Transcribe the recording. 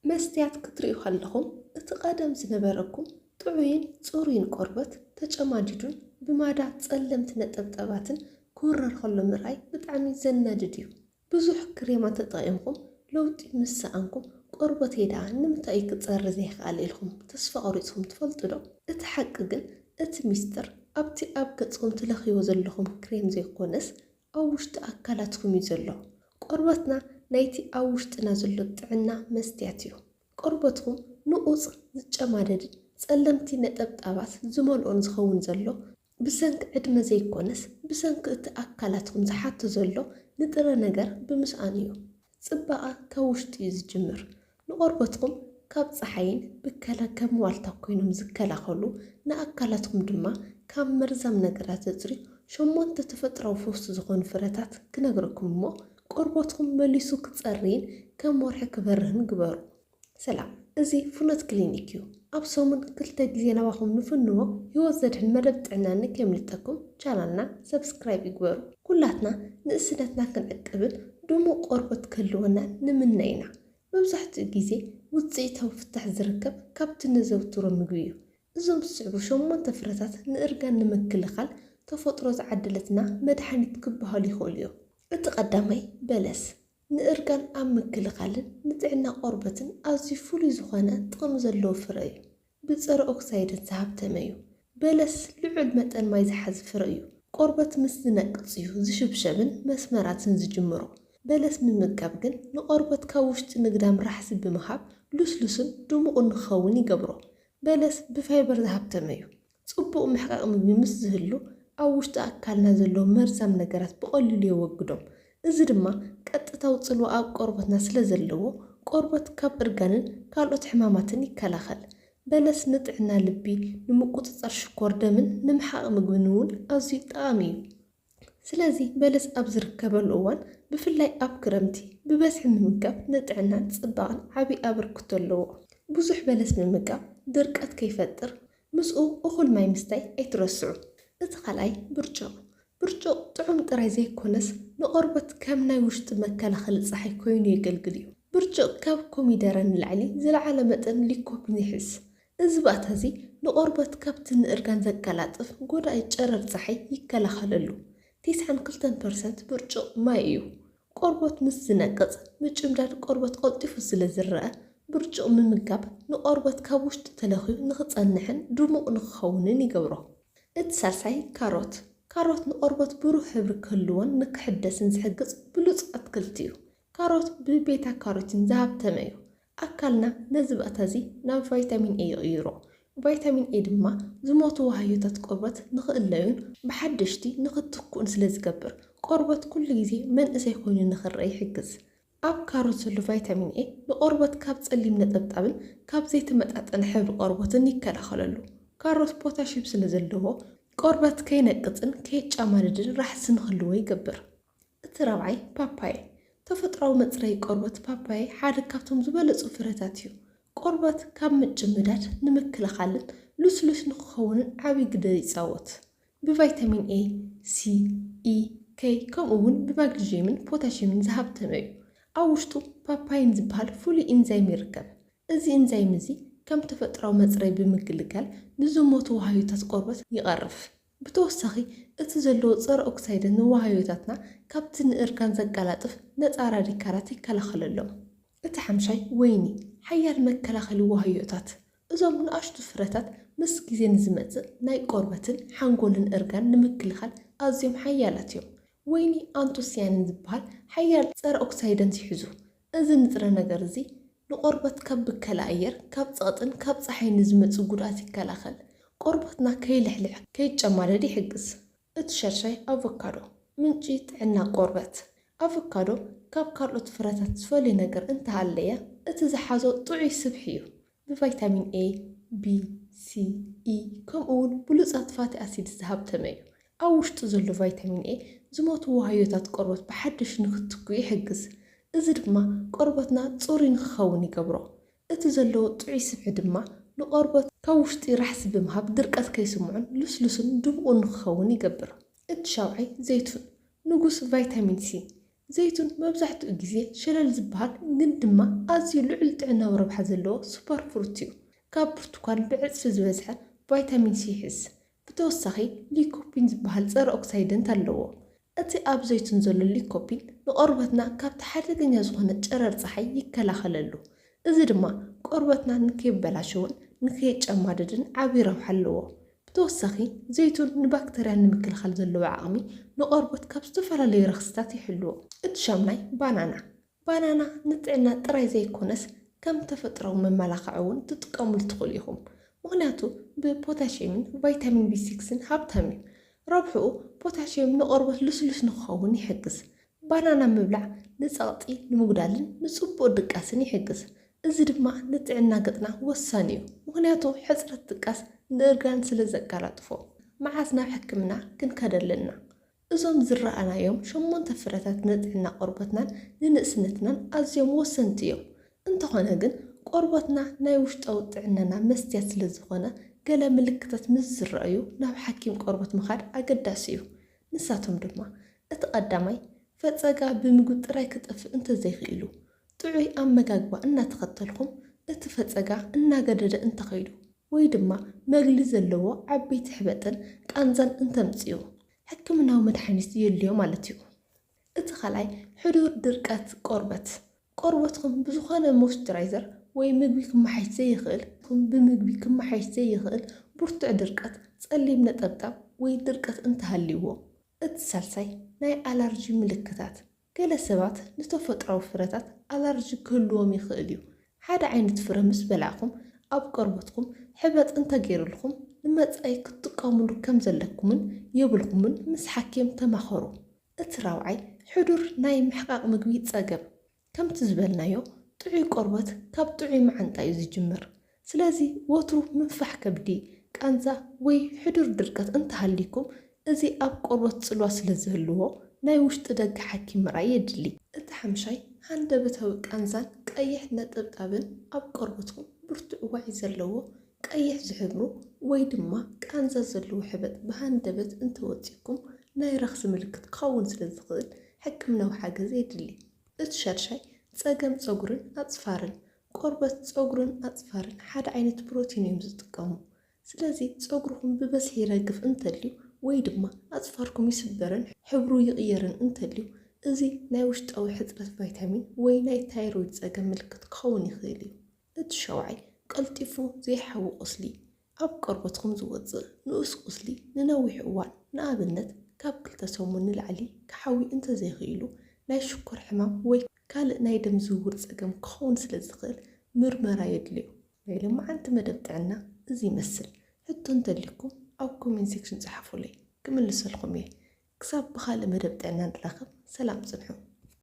መስትያት ክትርእዩ ከለኹም፣ እቲ ቀደም ዝነበረኩም ጥዑይን ጽሩይን ቆርበት ተጨማዲዱን ብማዳ ጸለምቲ ነጠብጠባትን ክውረር ከሎ ምርኣይ ብጣዕሚ ዘናድድ እዩ። ብዙሕ ክሬማት ተጠቒምኩም ለውጢ ምስ ሰኣንኩም፣ ቆርበተይ ደኣ ንምንታይ እዩ ክጸሪ ዘይክኣል ኢልኩም ተስፋ ቆሪጽኩም ትፈልጡ ዶ? እቲ ሓቂ ግን፣ እቲ ሚስጥር ኣብቲ ኣብ ገጽኩም ትለኽይዎ ዘለኹም ክሬም ዘይኮነስ፣ ኣብ ውሽጢ ኣካላትኩም እዩ ዘሎ። ቆርበትና ናይቲ ኣብ ውሽጥና ዘሎ ጥዕና መስትያት እዩ። ቆርበትኩም ንቑጽ ዝጨማደድን ጸለምቲ ነጠብጣባት ዝመልኦን ዝኸውን ዘሎ፣ ብሰንኪ ዕድመ ዘይኮነስ፣ ብሰንኪ እቲ ኣካላትኩም ዝሓቶ ዘሎ ንጥረ ነገር ብምስኣን እዩ። ጽባቐ ካብ ውሽጢ እዩ ዝጅምር። ንቆርበትኩም ካብ ጸሓይን ብከላ ከም ዋልታ ኮይኖም ዝከላኸሉ፣ ንኣካላትኩም ድማ ካብ መርዛም ነገራት ዘጽርዩ ሸሞንተ ተፈጥሮኣዊ ፈውሲ ዝኾኑ ፍረታት ክነግረኩም እሞ፣ ቆርበትኩም መሊሱ ክጸርይን ከም ወርሒ ክበርህን ግበሩ። ሰላም፣ እዚ ፍኖት ክሊኒክ እዩ። ኣብ ሰሙን ክልተ ግዜ ናባኹም ንፍንዎ ህይወት ዘድሕን መደብ ጥዕና ንከምልጠኩም ቻናልና ሰብስክራይብ ይግበሩ። ኩላትና ንእስነትና ክንዕቅብን ድሙቕ ቆርበት ክህልወናን ንምነ ኢና። መብዛሕትኡ ግዜ ውጽኢታዊ ፍታሕ ዝርከብ ካብቲ ነዘውትሮ ምግቢ እዩ። እዞም ዝስዕቡ ሸሞንተ ፍረታት ንእርጋን ንምክልኻል ተፈጥሮ ዝዓደለትና መድሓኒት ክበሃሉ ይኽእሉ እዮም። እቲ ቀዳማይ በለስ። ንእርጋን ኣብ ምክልኻልን ንጥዕና ቆርበትን ኣዝዩ ፍሉይ ዝኾነ ጥቕሚ ዘለዎ ፍረ እዩ። ብጸረ ኦክሳይደንት ዝሃብተመ እዩ። በለስ ልዑል መጠን ማይ ዝሓዘ ፍረ እዩ። ቆርበት ምስ ዝነቅጽ እዩ ዝሽብሸብን መስመራትን ዝጅምሮ። በለስ ምምጋብ ግን ንቆርበት ካብ ውሽጢ ንግዳም ራሕሲ ብምሃብ ልስሉስን ድሙቕን ንክኸውን ይገብሮ። በለስ ብፋይበር ዝሃብተመ እዩ። ጽቡቕ ምሕቃቕ ምግቢ ምስ ዝህሉ፣ ኣብ ውሽጢ ኣካልና ዘለዉ መርዛም ነገራት ብቐሊሉ የወግዶም። እዚ ድማ ቀጥታዊ ጽልዋ ኣብ ቆርበትና ስለ ዘለዎ፣ ቆርበት ካብ እርጋንን ካልኦት ሕማማትን ይከላኸል። በለስ ንጥዕና ልቢ፣ ንምቁጽጻር ሽኮር ደምን ንምሕቃቕ ምግብን እውን ኣዝዩ ጠቓሚ እዩ። ስለዚ በለስ ኣብ ዝርከበሉ እዋን፣ ብፍላይ ኣብ ክረምቲ፣ ብበዝሒ ምምጋብ ንጥዕናን ጽባቐን ዓቢ ኣበርክቶ ኣለዎ። ብዙሕ በለስ ምምጋብ ድርቀት ከይፈጥር፣ ምስኡ እኹል ማይ ምስታይ ኣይትረስዑ። እቲ ካልኣይ ብርጭቕ። ብርጭቕ ጥዑም ጥራይ ዘይኮነስ፣ ንቆርበት ከም ናይ ውሽጢ መከላኸሊ ጸሓይ ኮይኑ የገልግል እዩ። ብርጭቕ ካብ ኮሚደረ ንላዕሊ ዝለዓለ መጠን ሊኮፒን ይሕዝ። እዚ ባእታ እዚ ንቆርበት ካብቲ ንእርጋን ዘቀላጥፍ ጎዳኢ ጨረር ጸሓይ ይከላኸለሉ። ተስዓን ክልተን ፐርሰንት ብርጭቕ ማይ እዩ። ቆርበት ምስ ዝነቅጽ፣ ምጭምዳድ ቆርበት ቀልጢፉ ስለ ዝረኣ፣ ብርጭቕ ምምጋብ ንቆርበት ካብ ውሽጢ ተለኽዩ ንኽጸንሕን ድሙቕ ንኽኸውንን ይገብሮ። እቲ ሳልሳይ ካሮት። ካሮት ንቆርበት ብሩህ ሕብሪ ክህልዎን ንክሕደስን ዝሕግዝ ብሉጽ ኣትክልቲ እዩ። ካሮት ብቤታ ካሮቲን ዝሃብተመ እዩ። ኣካልና ነዚ ባእታ እዚ ናብ ቫይታሚን ኤ ይቕይሮ። ቫይታሚን ኤ ድማ ዝሞቱ ዋህዮታት ቆርበት ንኽእለዩን ብሓደሽቲ ንኽትክኡን ስለ ዝገብር፣ ቆርበት ኩሉ ግዜ መንእሰይ ኮይኑ ንኽረአ ይሕግዝ። ኣብ ካሮት ዘሎ ቫይታሚን ኤ ንቆርበት ካብ ጸሊም ነጠብጣብን ካብ ዘይተመጣጠነ ሕብሪ ቆርበትን ይከላኸለሉ። ካሮት ፖታሽየም ስለ ዘለዎ፣ ቆርበት ከይነቅጽን ከይጨማደድን ራሕሲ ንኽህልዎ ይገብር። እቲ ራብዓይ ፓፓየ። ተፈጥሮኣዊ መጽረዪ ቆርበት ፓፓየ ሓደ ካብቶም ዝበለጹ ፍረታት እዩ። ቆርበት ካብ ምጭምዳድ ንምክልኻልን ልስሉስ ንክኸውንን ዓቢ ግደ ይጻወት። ብቫይታሚን ኤ፣ ሲ፣ ኢ፣ ኬ፣ ከምኡ እውን ብማግኒዥየምን ፖታሽየምን ዝሃብተመ እዩ። ኣብ ውሽጡ ፓፓይን ዝበሃል ፍሉይ ኢንዛይም ይርከብ። እዚ ኢንዛይም እዚ ከም ተፈጥሮኣዊ መጽረዪ ብምግልጋል ንዝሞቱ ዋህዮታት ቆርበት ይቐርፍ። ብተወሳኺ፣ እቲ ዘለዎ ጸረ ኦክሳይደንት ንዋህዮታትና ካብቲ ንእርጋን ዘቀላጥፍ ነጻ ራዲካላት ይከላኸለሎም። እቲ ሓምሻይ ወይኒ፣ ሓያል መከላኸሊ ዋህዮታት። እዞም ንኣሽቱ ፍረታት ምስ ግዜ ንዝመጽእ ናይ ቆርበትን ሓንጎልን እርጋን ንምክልኻል ኣዝዮም ሓያላት እዮም። ወይኒ ኣንቶሲያኒን ዝበሃል ሓያል ጸረ ኦክሳይደንት ይሕዙ። እዚ ንጥረ ነገር እዚ ንቆርበት ካብ ብከላ ኣየር፣ ካብ ጸቕጥን ካብ ጸሓይን ንዝመጽእ ጉድኣት ይከላኸል። ቆርበትና ከይልሕልሕ፣ ከይጨማደድ ይሕግዝ። እቲ ሻድሻይ ኣቮካዶ፣ ምንጪ ጥዕና ቆርበት። ኣቮካዶ ካብ ካልኦት ፍረታት ዝፈልዮ ነገር እንተሃለየ፣ እቲ ዝሓዞ ጥዑይ ስብሒ እዩ። ብቫይታሚን ኤ፣ ቢ፣ ሲ፣ ኢ፣ ከምኡ እውን ብሉጻት ፋቲ ኣሲድ ዝሃብተመ እዩ። ኣብ ውሽጡ ዘሎ ቫይታሚን ኤ ዝሞቱ ዋህዮታት ቆርበት ብሓድሽ ንክትክኡ ይሕግዝ። እዚ ድማ ቆርበትና ጽሩይ ንክኸውን ይገብሮ። እቲ ዘለዎ ጥዑይ ስብሒ ድማ ንቆርበት ካብ ውሽጢ ራሕሲ ብምሃብ ድርቀት ከይስምዖን ልስሉስን ድሙቕን ንክኸውን ይገብር። እቲ ሻውዓይ ዘይቱን፣ ንጉስ ቫይታሚን ሲ። ዘይቱን መብዛሕትኡ ግዜ ሸለል ዝበሃል ግን ድማ ኣዝዩ ልዑል ጥዕናዊ ረብሓ ዘለዎ ሱፐር ፍሩት እዩ። ካብ ብርቱኳን ብዕጽፊ ዝበዝሐ ቫይታሚን ሲ ይሕዝ። ብተወሳኺ ሊኮፒን ዝበሃል ጸረ ኦክሳይደንት ኣለዎ። እቲ ኣብ ዘይቱን ዘሎ ሊኮፒን ንቆርበትና ካብቲ ሓደገኛ ዝኾነ ጨረር ጸሓይ ይከላኸለሉ። እዚ ድማ ቆርበትና ንከይበላሸውን ንከይጨማደድን ዓቢ ረብሓ ኣለዎ። ብተወሳኺ ዘይቱን ንባክተርያ ንምክልኻል ዘለዎ ዓቕሚ ንቆርበት ካብ ዝተፈላለዩ ረኽስታት ይሕልዎ። እቲ ሻምናይ ባናና። ባናና ንጥዕና ጥራይ ዘይኮነስ ከም ተፈጥሮዊ መመላኽዒ እውን ትጥቀሙሉ ትኽእሉ ኢኹም። ምኽንያቱ ብፖታሽየምን ቫይታሚን ቢ ሲክስን ሃብታም እዩ። ረብሕኡ ፖታሽየም ንቆርበት ልስሉስ ንክኸውን ይሕግዝ። ባናና ምብላዕ ንጸቕጢ ንምጉዳልን ንጽቡቕ ድቃስን ይሕግዝ። እዚ ድማ ንጥዕና ገጽና ወሳኒ እዩ። ምኽንያቱ ሕጽረት ድቃስ ንእርጋን ስለ ዘቀላጥፎ። መዓስ ናብ ሕክምና ክንከድ ኣለና? እዞም ዝረኣናዮም ሸሞንተ ፍረታት ንጥዕና ቆርበትናን ንንእስነትናን ኣዝዮም ወሰንቲ እዮም። እንተኾነ ግን ቆርበትና ናይ ውሽጣዊ ጥዕናና መስትያት ስለ ዝኾነ ገለ ምልክታት ምስ ዝረኣዩ ናብ ሓኪም ቆርበት ምኻድ ኣገዳሲ እዩ። ንሳቶም ድማ እቲ ቀዳማይ ፈጸጋ ብምግቢ ጥራይ ክጠፍእ እንተዘይኽኢሉ ጥዑይ ኣመጋግባ እናተኸተልኩም እቲ ፈጸጋ እናገደደ እንተኸይዱ ወይ ድማ መግሊ ዘለዎ ዓበይቲ ሕበጥን ቃንዛን እንተምጽኡ ሕክምናዊ መድሓኒት የድልዮ ማለት እዩ። እቲ ካልኣይ ሕዱር ድርቀት ቆርበት። ቆርበትኩም ብዝኾነ ሞይስቸራይዘር ወይ ምግቢ ክመሓይሽ ዘይኽእል፣ ብመግቢ ክመሓይሽ ዘይኽእል ብርቱዕ ድርቀት፣ ጸሊም ነጠብጣብ ወይ ድርቀት እንተሃልይዎ። እቲ ሳልሳይ ናይ ኣላርጂ ምልክታት። ገለ ሰባት ንተፈጥሮኣዊ ፍረታት ኣላርጂ ክህልዎም ይኽእል እዩ። ሓደ ዓይነት ፍረ ምስ በላዕኩም ኣብ ቆርበትኩም ሕበጥ እንተገይሩልኩም ንመጻኢ ክትጥቀሙሉ ከም ዘለኩምን የብልኩምን ምስ ሓኪም ተማኸሩ። እቲ ራብዓይ ሕዱር ናይ ምሕቃቕ ምግቢ ጸገም። ከምቲ ዝበልናዮ ጥዑይ ቆርበት ካብ ጥዑይ መዓንጣ እዩ ዝጅምር። ስለዚ ወትሩ ምንፋሕ ከብዲ፣ ቃንዛ ወይ ሕዱር ድርቀት እንተሃልይኩም እዚ ኣብ ቆርበት ጽልዋ ስለ ዝህልዎ ናይ ውሽጢ ደገ ሓኪም ምርኣይ የድሊ። እቲ ሓምሻይ ሃንደበታዊ ቃንዛን ቀይሕ ነጠብጣብን ኣብ ቆርበትኩም ብርቱዕ ዋዒ ዘለዎ ቀይሕ ዝሕብሩ ወይ ድማ ቃንዛ ዘለዎ ሕበጥ ብሃንደበት እንተወጺኩም ናይ ረኽሲ ምልክት ክኸውን ስለ ዝኽእል ሕክምናዊ ሓገዝ የድሊ። እቲ ሻድሻይ ጸገም ጸጉርን ኣጽፋርን። ቆርበት ጸጉርን ኣጽፋርን ሓደ ዓይነት ፕሮቲን እዮም ዝጥቀሙ። ስለዚ ጸጉርኹም ብበዝሒ ይረግፍ እንተልዩ ወይ ድማ ኣጽፋርኩም ይስበርን ሕብሩ ይቕየርን እንተልዩ እዚ ናይ ውሽጣዊ ሕጽረት ቫይታሚን ወይ ናይ ታይሮይድ ጸገም ምልክት ክኸውን ይኽእል እዩ። እቲ ሻውዓይ ቀልጢፉ ዘይሓዊ ቁስሊ። ኣብ ቆርበትኩም ዝወጽእ ንኡስ ቁስሊ ንነዊሕ እዋን፣ ንኣብነት ካብ ክልተ ሰሙን ንላዕሊ ክሓዊ እንተዘይኽኢሉ ናይ ሽኮር ሕማም ወይ ካልእ ናይ ደም ዝውውር ጸገም ክኸውን ስለ ዝኽእል ምርመራ የድልዮ። ናይ ሎማዓንቲ መደብ ጥዕና እዚ ይመስል። ሕቶ እንተልይኩም ኣብ ኮሜንት ሴክሽን ጸሓፉለይ፣ ክምልሰልኩም እየ። ክሳብ ብኻልእ መደብ ጥዕና ንራኸብ፣ ሰላም ጽንሑ።